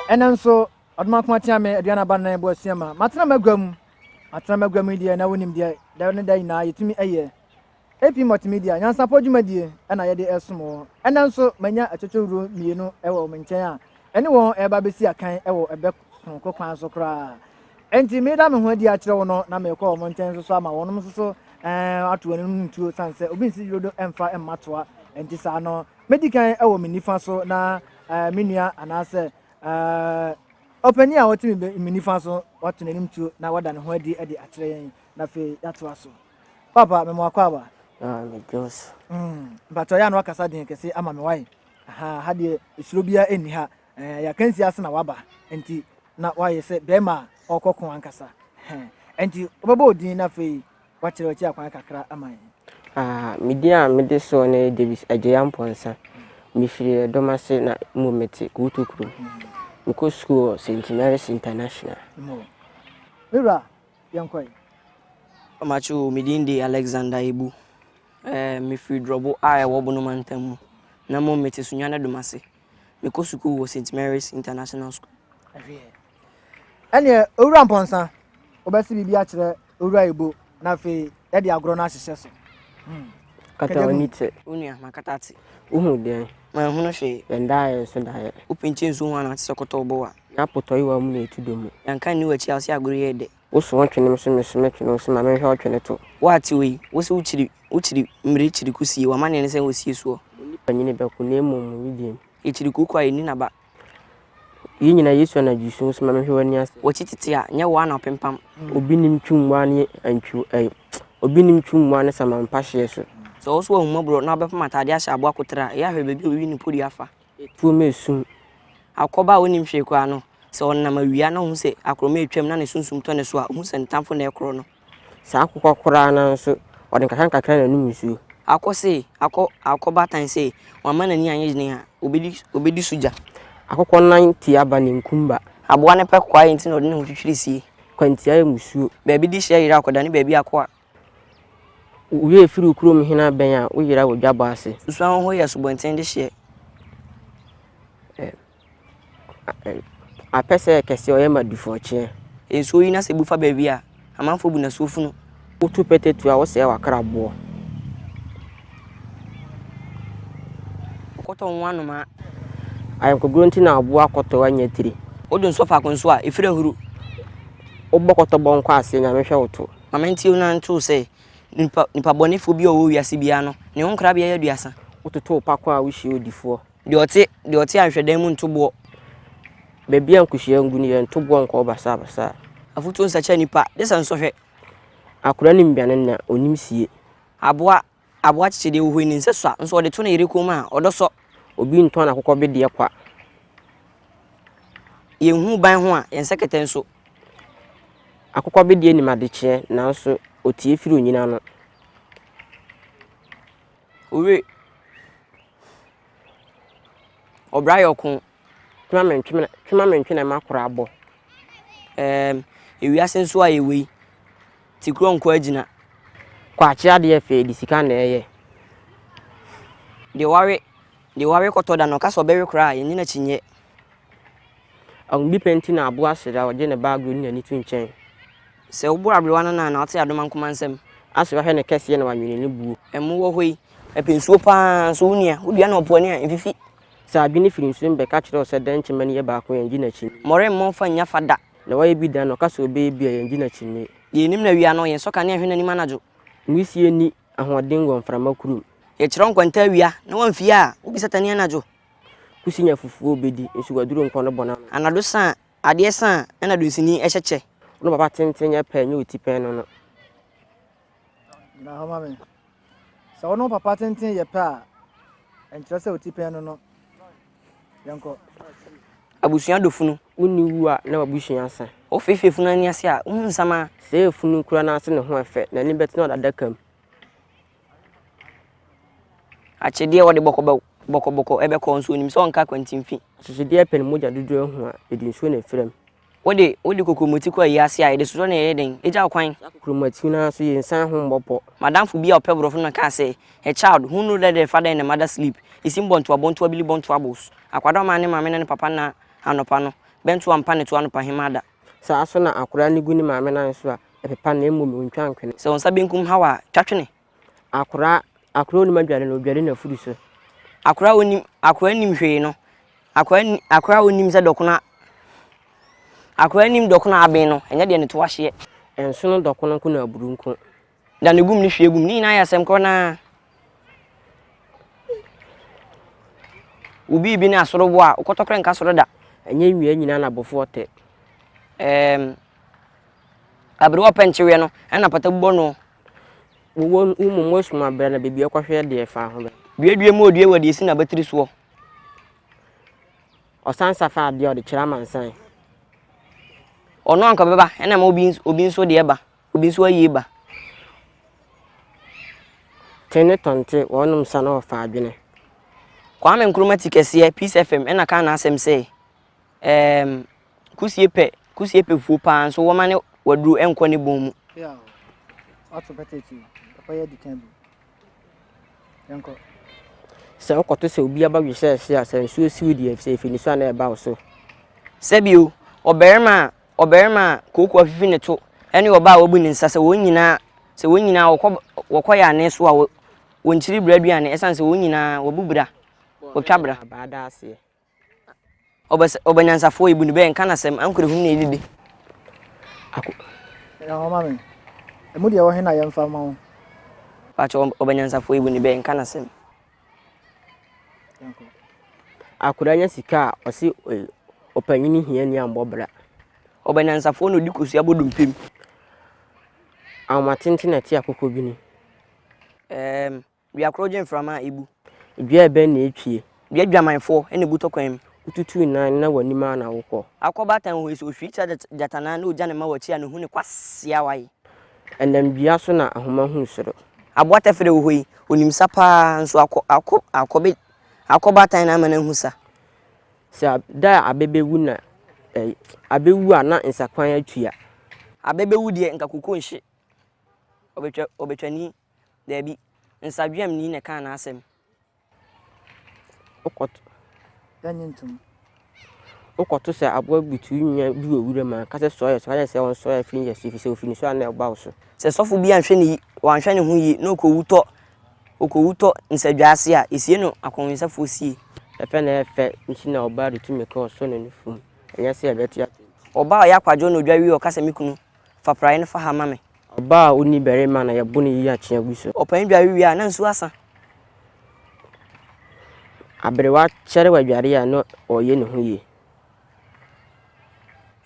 Ɛnɛ nso ɔdomankoma tea me aduan aba nan bo asua ma matena m'agua mu matena m'agua mu yi deɛ na wonim deɛ da ne da nyinaa yɛtumi ɛyɛ AP Multimedia nyansapɔ dwumadie ɛna yɛde ɛsom wɔ ɛnɛ nso manya atwotwowuro mmienu ɛwɔ me nkyɛn a ɛne wɔn ɛreba bɛsi akan ɛwɔ ɛbɛ sononko kwan so koraa ɛnti meda me ho adi akyerɛ wo no na mekɔ wɔn nkyɛn nso so ama wɔnom nso so ɛɛ ato wɔn anim ntuo sane sɛ obi nsi yodo ɛmfa ɛmma toa ɛnti saa no Mɛdi kan wɔ me nifa so na me nua anaasɛ ɔpanin a ɔte me nifa so wato n'anim tuo na wada ne ho adi de akyerɛ yɛn na afei yɛatoa so. Papa, mema wakɔ aba. Ah, megye wo so. Mpakyɛ yɛ a na wakasa den kɛse ama me wae. Aha, ha deɛ esuro biara nni ha. Eh, yɛakansi ase na waba. Nti na wayɛ sɛ bɛrima a ɔrekɔ ko ankasa. Nti wobɛbɔ odin na afei Wakyerɛ w'akyi akwan kakra ama yɛn. Ah, me din a mede soɔ ne Davis Agyei Amponsah. Mefiri Ɛdɔm ase na mmom mete Kuuto kurom. Mekɔ sukuu wɔ St. Mary's International. Mo. Me wura, yɛnkɔ ɛ. Ɔmakye o, me din de Alexander Ebu. Eh, mefiri Drɔbo a ɛwɔ Bono mantam mu, na mmom mete Sunyani Domase. Mekɔ sukuu wɔ St. Mary's International School. Ɛhweɛ. Ɛneɛ, Owura Mpɔnsa, wobɛse biribi akyerɛ Owura Ebo na afei yɛde agorɔ no ahyehyɛ so. Hmm. Kata w'ani te. Wo nua, makata ate. Wohu deɛn? Manhunu hwee. Yɛn daeɛ nso daeɛ. Wopinkyɛ nsuo ho anaa te sɛ kɔtɔ wobɔ wa. Nya apotɔyewa mu na ɛtu dɔ mu. Yɛnka nni w'akyi a wo se agorɔ yi yɛ dɛ. Wo so ɔtwene me so me so mɛtwene wo so ma menhwɛ ɔtwene to. Wo a te hɔ yi, wo se wokyiri wokyiri mmire kyiri kusie, w'amanneɛ ne sɛn wɔ sie soɔ? Onni panyini bɛko na mmom wo deɛ mu. Yɛkyiri kooko a yɛnni n'aba. Yei nyinaa Yesu anadwo su nso ma menhwɛ w'ani ase. W'akyi tete a, nyɛ wo ara na wopempam. Obi nim twi mmoa ne antwi ɛy Obi nim twi mmoa ne samampa hyeɛ so. Sɛ wo nso w'ahummɔborɔ na wobɛpam ataadeɛ ahyɛ aboa koterɛ a, ɛyɛ a hwɛ baabi a obeyi ne podua afa. Etuo ma esum. Akɔba a onnim hwee koraa no, sɛ ɔnam awia na ohu sɛ akorɔma retwam na ne sunsum tɔ ne so a, ohu sɛ ne tamfo na ɛrekorɔ no. Saa akokɔ koraa no ara nso, ɔde nkakrankakra na ɛnom nsuo. Akɔ se, akɔ, akɔ baatan se, wamma n'ani anyɛ den a, obedi, obedi so gya. Akokɔ nan ti aba ne nkumba. Aboa no pɛ kwaeɛ nti na ɔde ne ho twitwiri sie. Kwantia yɛ musuo. Baabi de hyia yera akɔdane baabi ako a. Wo werɛ firi wo kurom hene abɛn a, woyera wɔ dwabɔ ase. Susuanhoho yɛ asubɔnten de hyeɛ. Apɛ sɛ yɛ kɛseɛ ɔyɛ ma dufɔkyeɛ. Nsuo yi na sɛ bu fa baabi a, amanfoɔ bu no asuo funu. Wotu pɛtɛ tu a, wosɛe w'akra boɔ. Ɔkɔtɔ nwo anomaa. Ayɔnkogorɔ nti na aboa kɔtɔ anya tiri. Wodo nsɔ faako nso a, ɛfiri ahuru. Wobɔ kɔtɔ bɔ nkɔ aseɛ, Nyame hwɛ wo to. Ma mentie wo na nto wo sɛ, nipa, nipa bɔnefoɔ bi a ɔwɔ wiase biara no, ne ho nkrabea yɛ 30. Wototo wo pako a, wohyia odifoɔ. Deɛ ɔte, deɛ ɔte ahwehwɛdan mu nto boɔ. Baabi a nkosua ngu no, yɛnto boɔ nkɔ hɔ basabasa. Afotuo nsakyera nnipa, gye sɛ nsɔhwɛ. Akwadaa nim dwane na ɔnim sie. Aboa, aboa kyekye deɛ ɔhoi ne nsa sua, nso ɔde to ne yere kɔn mu a, ɔdɔ sɔ. Obi ntɔn akokɔbedeɛ kwa. Yɛnhu ban ho a, yɛn nsa kɛtɛ nso. Akokɔbedeɛ nim adekyeɛ, nanso ɔtie firi onyini ano. Owe. Ɔbra yɛ ɔko. Twe ma mentwe na twe ma mentwe na ɛma kora abɔ. Ɛɛm, ewiase nso a yɛwɔ yi, ti korɔ nko agyina. Kwakye adeɛ fɛ de sika na ɛyɛ. Deɛ wawe, deɛ wawe kɔtɔ da no, ɔka sɛ ɔbɛwe koraa a, yɛnnye no akyinnyeɛ. Ahobi pɛ nti na aboa sere a ɔgye ne ba agorɔ ne n'ani to nkyɛn. Sɛ woboro aberewa no nan a, na wote adomankoma nsam. Ase wahwɛ ne kɛseɛ na wanwene ne buo. Ɛmo wɔ hɔ yi, ɛpɛ nsuo pa ara nso wo nua, wodua no wɔ po ani a, ɛmfifi. Sɛ adwene firi nsuo mu bɛka kyerɛ wo sɛ dɛnkyɛmma ni yɛ baako a, yɛngye no akyinnye. Mmɔre mmɔ mfa nnya fa da. Na wayɛ bi da na ɔka sɛ ɔbɛyɛ bi a, yɛngye no akyinnye. Deɛ yɛnim no awia no, yɛnsɔ kanea nhwɛ n'anim anadwo. Nwusie nni ahoɔden wɔ mframa kurom. Yɛkyerɛ wo nkwanta awia na woamfie a, wobisa tani anadwo. Kusi nya fufuo bɛdi, nso waduro nkɔ no bɔ n'ano. Anadwo sa a, adeɛ sa a, ɛna dunsini hyɛ kyɛ. Wo ne papa tenten nyɛ pɛ, nyɛ otipɛn no no. Gyina hɔ ma me. Sɛ wo ne wo papa tenten yɛ pɛ a, ɛnkyerɛ sɛ otipɛn no no. Yɛnkɔ. Abusua dɔ funu. Wonni wu a, na w'abusua asa. Wofeefee funu ani ase a, wohu nsamaa. Sɛ efunu kura n'ase ne ho ɛfɛ, n'ani bɛtena ɔda adaka mu. Akyedeɛ wɔde bɔkɔbɔ bɔkɔbɔkɔ ɛbɛkɔ nso onim sɛ ɔnka kwantimfi. Akyekyedeɛ pɛ ne mogya dodoɔ ahu a, ɛde nsuo na ɛfira mu. Wode wode kokromoti kɔ ayi ase a, yɛde sodɔ na ɛyɛ dɛn? Egya wo kwan. Saa kokromoti no ara nso yɛnsan ho mmɔ pɔ. M'adamfo bi a ɔpɛ borɔfo no kaa sɛ, A child who know that their father and the mother sleep is in bɔntoa bɔntoa bili bɔntoa bos. Akwadaa a ɔmaa ne maame ne ne papa nna anɔpa no, Bɛnto ampa ne to anɔpa hema da. Saa so na akwadaa no gu ne maame nan so a, ɛpepa no na mmom ɔntwa ntwene. Sɛ wo nsa benkum haw a, twa twene. Akwadaa akwadaa a ɔnnim adware no, ɔdware n'afuru so. Akwadaa a ɔnnim akwadaa nnim hwee no, akwadaa nni akwadaa a ɔnnim sɛ dɔkono a akwadaa nnim dɔkono a aben no, ɛnyɛ deɛ ne to ahyeɛ. Ɛnsono dɔkono nko na aburu nko. Da ne gum ne hwie gum, ne nyinaa yɛ asɛm korɔ no ara. Wo biribi ne asoroboɔ a, wo kɔtɔkorɛ nka soro da. Ɛnyɛ nnua nyinaa na abofoɔ tɛ. Ɛɛm, aberewa ɔpɛ nkyeweɛ no, ɛna pata bobɔ noɔ. Wowɔ wo mmom woasum abrɛ na baabi a wokɔhwɛ deɛ fa ho bɛ. Duadua mu odua wɔ deɛ ɛsi n'abatiri soɔ. Ɔsan sa fa adeɛ a ɔde kyerɛ amansan. Ɔno anka ɔbɛba ɛna ma obi obi nso deɛ ba, obi nso ayie ba. Te ne tɔnte, wɔnom sa na wɔfa adwene. Kwame Nkrumah ti kɛseɛ, Peace FM, ɛna kaa n'asɛm sɛ, Ɛɛm, kusie pɛ, kusie pɛ fuo paa nso wɔma ne waduro nkɔ ne bɔn mu. Yeah, wato pɛtɛ akyi. Papa yɛ di kan bu. Yɛnkɔ. Sɛ wokɔto sɛ obi aba wi sɛ ɛhye a, sɛ nsuo si wo deɛ, sɛ ɛfiri ne so a na ɛba wo so. Sɛbio, ɔbarima a ɔbarima a kooko afifi ne to ne ɔbaa a wabu ne nsa sɛ wɔn nyinaa sɛ wɔn nyinaa wɔkɔ wɔkɔ yɛ ane so a wɔnkyiri bra aduane ɛsiane sɛ wɔn nyinaa wɔbu bra wɔtwa bra. Abaa da aseɛ. Ɔbɛsɛ ɔbɛnyansafoɔ ebu ne bɛ nka n'asɛm ankorɛ hunu na edidi. Ako. Ɛyɛ hɔ ma me. Emu deɛ ɛwɔ he na yɛmfa ma wo? Pakyɛ ɔbɛnyansafoɔ ebu ne bɛ nka n'asɛm. Yɛnkɔ. Akwadaa nya sika a ɔse ɔpanyini hiani ambɔ bra. Ɔbɛnyansafoɔ na odi kosua bɔ dompe mu. Ahoma tenten na ɛte akokɔ bini. Ɛɛm, Dua koro gye mframa a ebu. Dua a ɛbɛn na etwie. Dua dwamanfoɔ na ebu tɔ kwan mu. Wotutu nan na w'anim ara na wokɔ. Akɔ baatan wɔ hɔ yi sɛ ohwiri tra gyatanan na ogya ne mma wɔ akyi a ne hu ne kwasea wae. Ɛnam dua so na ahoma hunu soro. Aboa tɛfrɛ wɔ hɔ yi, onim sa paa nso akɔ akɔ akɔbe akɔ baatan na ama no ahu sa. Sɛ da a abɛ bɛwu na ɛy abɛ wu a na nsakwan atua. Abɛ bɛwu deɛ nka koko nhye ɔbɛtwa ɔbɛtwani. Dabi, nsadweamni na ɛkaa n'asɛm. Wokɔto. Yɛnnye ntom. Wokɔto sɛ aboa butu nwa bi wɔ wuram a, ka sɛ sɔe so, ka kyerɛ no sɛ ɔnsɔe afiri ne so, efisɛ ofi ne so a na ɛba wo so. Sɛ sɔfo bi anhwɛ ne yi, wanhwɛ ne ho yie na ɔkɔwu tɔ, ɔkɔwu tɔ nsadwa ase a, yɛsie no akɔnwensafoɔ sie. Ɛfɛ na ɛyɛ fɛ nti na ɔbaa retu mmirika ɔsɔ ne nufu mu, ɛnyɛ sɛ ɛbɛte atɔ nti. Ɔbaa a ɔyɛ akwadworɔ na ɔdware wie a, ɔka sɛ me kunu, fa praeɛ no fa ha ma me. Ɔbaa a onni barima na yɛbo no yiye akyea gu so. Ɔpanyin dware wie a, na nsuo asa. Aberewa kyɛre wadware a na ɔreyɛ ne ho yie.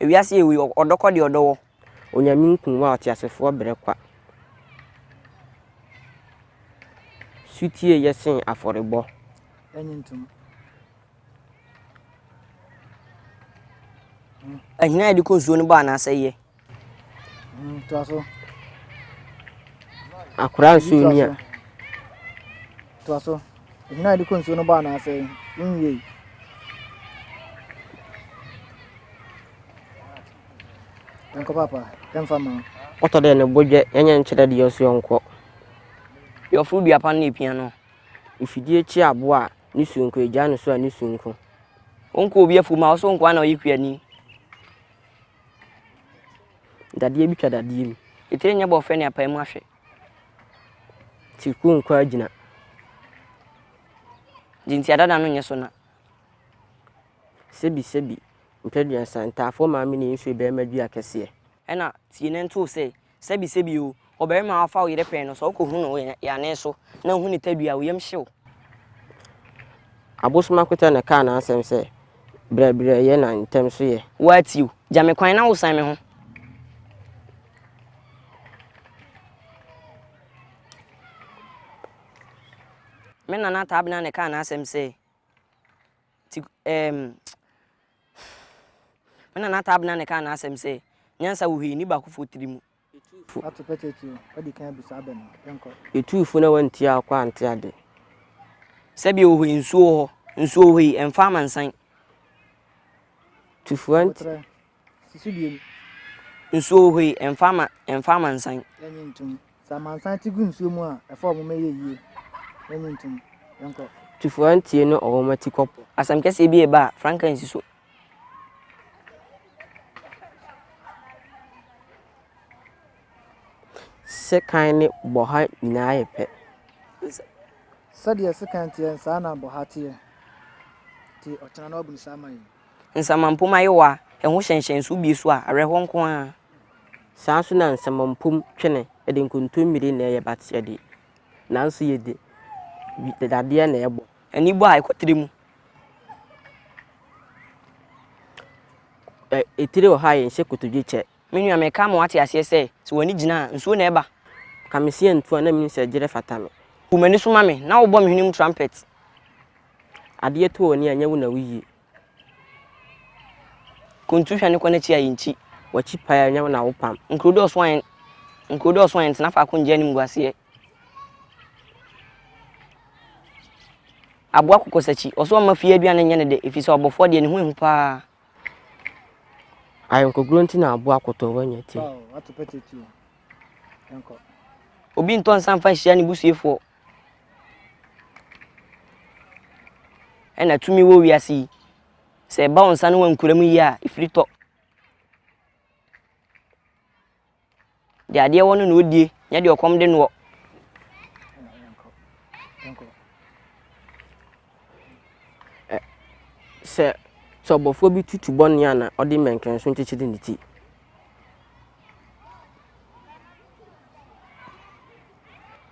Ewiase yɛ wei, ɔdɔ kɔ deɛ ɔdɔ wɔ. Onyame nku wo a, ɔteasefoɔ brɛ kwa. Sotie yɛ sen afɔrebɔ. Ɛnye ntom. Ahina a yɛde kɔ nsuo no bɔ anaasɛ yɛ. Toa so. Akora nsuo ni a. Toa so. Ahina a yɛde kɔ nsuo no bɔ anaasɛ wonwiei. Yɛnkɔ papa, yɛmfa ma wo. Ɔtɔ dɛ ne bo dwɛ, yɛnyɛ nkyerɛ deɛ ɔso ɔnkɔ. Deɛ ɔforo dua pa no na ɛpia no. Mfidie kye aboa a, ne su nko, egyaa no so a, ne su nko. Wonkɔ obi afuom a, wo so wo nkoa na ɔyɛ kuani. Dadeɛ bi twa dadeɛ mu. Etire nyɛ bɔɔfrɛ ne apae mu ahwɛ. Ti kuo nkɔ agyina. Gye ntia dada no nyɛ so na. Sɛbi sɛbi, mprɛduasa, ntaafoɔ maame na nsuo barima dua kɛseɛ. Ɛna tie na nto sɛ, sɛbi sɛbi o, ɔbarima a wafa wo yere pɛn no, sɛ wokɔhu no wɔ yane so na wohu ne tadua a, wo yam hye wo. Abosom akotɛ na ɛkaa n'asɛm sɛ, Brɛbrɛ yɛ na ntɛm so yɛ. Woatie o, gya me kwan na wosan me ho. Me nana Taabena na ɛkaa n'asɛm sɛ, ti ɛɛm Me nana Taabena na ɛkaa n'asɛm sɛ, nyansa wɔ hɔ yi, nni baakofoɔ tiri mu. Ato pɛtɛ akyi o, wadi kan abu saa bɛ no, yɛnkɔ. Yɛtuu fo na wantie a ɔkɔ ante ade. Sɛbi wɔ hɔ yi, nsuo wɔ hɔ, nsuo wɔ hɔ yi, ɛmfa amansan. Tu fo antie. Aboterɛ, si so biem. Nsuo wɔ hɔ yi, ɛmfa ama, ɛmfa amansan. Yɛnye ntom. Sɛ amansan te gu nsuo mu a, ɛfa wɔn ma ɛyɛ yie. Yɛnye ntom. Yɛnkɔ. Tu fo antie ne ɔwɔ ma ti kɔpɔ. Asɛm kɛseɛ bi reba a, frankaa nsi so. Sekan ne bɔha nyinaa yɛ pɛ. Sɛdeɛ sekan teɛ, saa na bɔha teɛ. Nti ɔkyena na wabu no saa ama yɛn. Nsamampom ayewa a ɛho hyɛnhyɛnso bie so a, awerɛhoɔ nko ara. Saa nso na nsamampom twene de nkontommire na ɛyɛ but yɛde nanso yɛde dadeɛ na ɛbɔ. Ani bɔ a, ɛkɔ tiri mu. Ɛ etire wɔ ha a yɛnhyɛ kotodwe kyɛ. Me nua, mereka ama woate aseɛ sɛ, sɛ w'ani gyina a, nsuo na ɛba. Ka me si antu a na menim sɛ gyerɛ fata me. Bu m'ani so ma me, na wobɔ me hwene mu trumpet. Adeɛ tɔ w'ani a, nyɛ wo na woyie. Kuntu hwɛ ne kɔ n'akyi a yɛnkyi. W'akyi pae a, nyɛ wo na wopam. Nkuro dɔɔso a, nkuro dɔɔso a yɛntena faako ngye animguaseɛ. Aboa kokɔsakyi, ɔsɛ ɔmma fie aduane nyɛ no dɛ, ɛfiri sɛ ɔbɔfoɔ deɛ ne ho ehu paa. Ayɔnkogorɔ nti na aboa kɔtɔ wanya ti. Obi ntɔ nsa mfa nhyia ne busuefoɔ. Ɛna tumi wɔ wiase yi. Sɛ ɛba wo nsa no wankura mu yie a, ɛfiri tɔ. Deɛ adeɛ wɔ no na ɔdie, nyɛ deɛ ɔkɔm de noɔ. Sɛ sɛ ɔbɔfoɔ bi tutu bɔne a na ɔde mmɛnkɛnso kyekyere ne ti.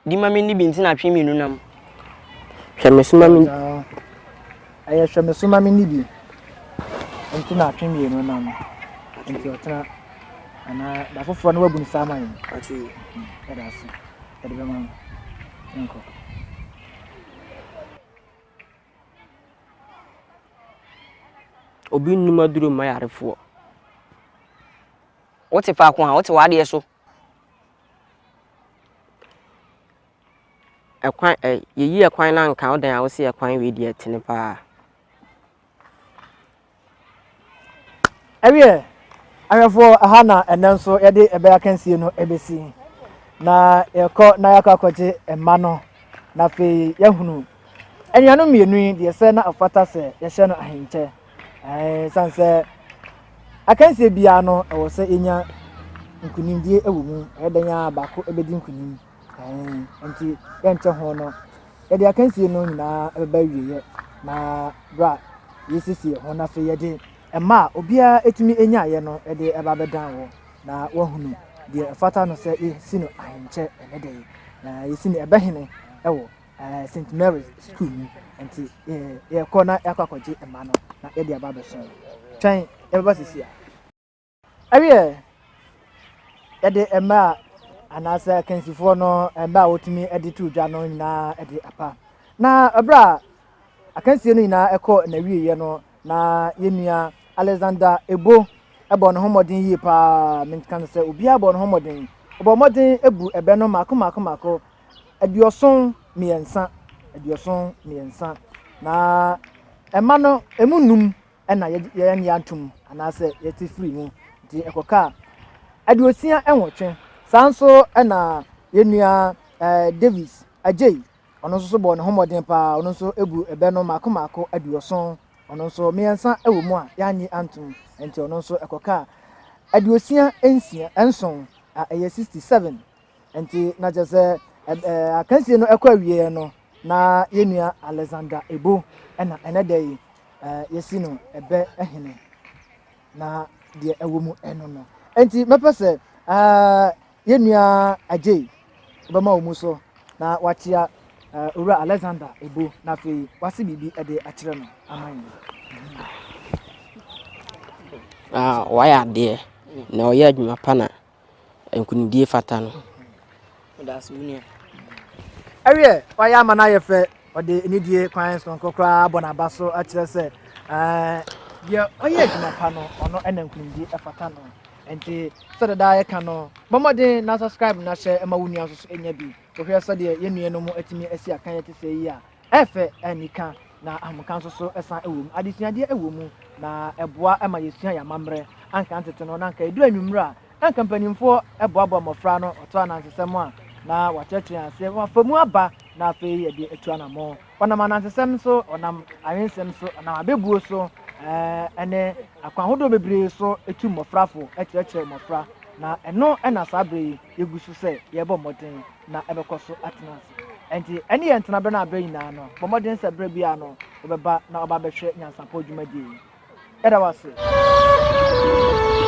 Di ma menni bi nti na atwe mmienu nam. Hwɛ me so ma me. Ɛyɛ hwɛ me so ma menni bi nti na atwe mmienu nam. Nti ɔtena anaa da foforɔ no wabu no saa ma yɛn. Yɛda ase. Yɛde bɛma no. Nkɔ. Obi nnum aduro mma yarefoɔ. Wote faako a, wote w'adeɛ so. Ɛkwan ɛ yɛyi ɛkwan no anka wo dan a wose ɛkwan wei deɛ ɛtene paa. Ɛwiɛ, ahwɛfoɔ ɛha na ɛnɛ nso yɛde ɛbɛ akansie no ɛbɛsi na yɛkɔ na yɛakɔ akɔgye mma no na afei yɛahunu anuanom mmienu yi deɛ sɛ na ɔfata sɛ yɛhyɛ no ahenkyɛ Ɛsiane sɛ akansie biara no, ɛwɔ sɛ yɛnya nkunimdie wɔ mu. Ɛyɛ dɛn ara baako bɛdi nkunim. Nti yɛnkyɛ ho no, yɛde akansie no nyinaa bɛba awieeɛ. Na berɛ a yɛsiesie ho no afei yɛde mma a obiara tumi nyaeɛ no de ɛba bɛdan wɔ na wahunu deɛ ɛfata no sɛ yɛsi no ahenkyɛ ɛnɛ da yi. Na yɛsi no ɛbɛhene wɔ eh, St. Mary's School mu nti yɛkɔ na yɛakɔ akɔgye mma no na yɛde aba abɛso no. Twɛn yɛbɛba sisi a. Ɛwiɛ yɛde mma a anaasɛ akansifoɔ no mma a wɔtumi de to dwa no nyinaa de apa. Na ɛberɛ a akansie no nyinaa ɛkɔ n'awieeɛ no na yɛn nua Alexander Ebo bɔ ne ho mmɔden yie paa. Menka no sɛ obiara bɔ ne ho mmɔden. Ɔbɔ mmɔden bu ɛbɛ no mako mako mako 73, 73, na mma no emu nnum na yɛn yɛatom anaasɛ yɛte firi mu nti ɛkɔkaa 68. Saa nso na yɛn nua eh, Davis Agyei, ɔno nso so bɔɔ ne ho mmɔden paa, ɔno nso egu ɛbɛ no mako mako 70, ɔno nso mmiɛnsa wɔ mu a yɛanye antom nti ɔno nso ɛkɔkaa 67 a ɛyɛ 67. Nti na kyerɛ sɛ akansie no ɛkɔ awieɛ no na yɛn nua Alexander Ebo ɛna ɛnɛ da yi yɛsi no ɛbɛ hene na deɛ ɛwɔ mu ɛno no. Nti mɛpɛ sɛ yɛn nua Agyei bɛma wɔn mu so na wakyea Owura Alexander Ebo na afei wase biribi ɛde akyerɛ no ama yɛn. Ah, wayɛ adeɛ na ɔyɛ adwuma pa na nkunimdie fata no. Ɛwiɛ, wayɛ ama no ayɛ fɛ, ɔde anidie kwan soronko koraa abɔ n'aba so akyerɛ sɛ deɛ ɔyɛ adwuma pa no, ɔno na nkunimdie fata no. Nti sɛdeɛ daa yɛka no, bɔ mmɔden na subscribe na hyɛ ma wo nua nso so nya bi. Wohwɛ sɛdeɛ yɛn nuanom atumi asi akan ɛte sɛ yi a, ɛyɛ fɛ, anika, na ahomka nso so san wɔ mu. Adesuadeɛ wɔ mu, na ɛboa ma yɛsua yɛn amammerɛ. Anka tete no, na anka ɛduru anwummerɛ a, na anka mpanimfoɔ boaboa mmɔfra ano, wɔto anansesɛm a, na wɔakyerɛkyerɛ yɛn aseɛ, wɔafa mu aba, na afei yɛde atu anammɔn. Wɔnam anansesɛm so, wɔnam awensɛm so, wɔnam abɛbuo so, ɛne akwan ahodoɔ bebree so tu mmɔfra fo, kyerɛkyerɛ mmɔfra. Na ɛno na saa berɛ yi yɛgu so sɛ yɛrebɔ mmɔden na ɛbɛkɔ so atena ase. Ɛnti ɛne yɛn tena berɛ no aberɛ nyinaa no, bɔ mmɔden sɛ berɛ biara no wobɛba na woaba abɛhwɛ nyansapɔ dwumadie yi. Yɛda wo ase.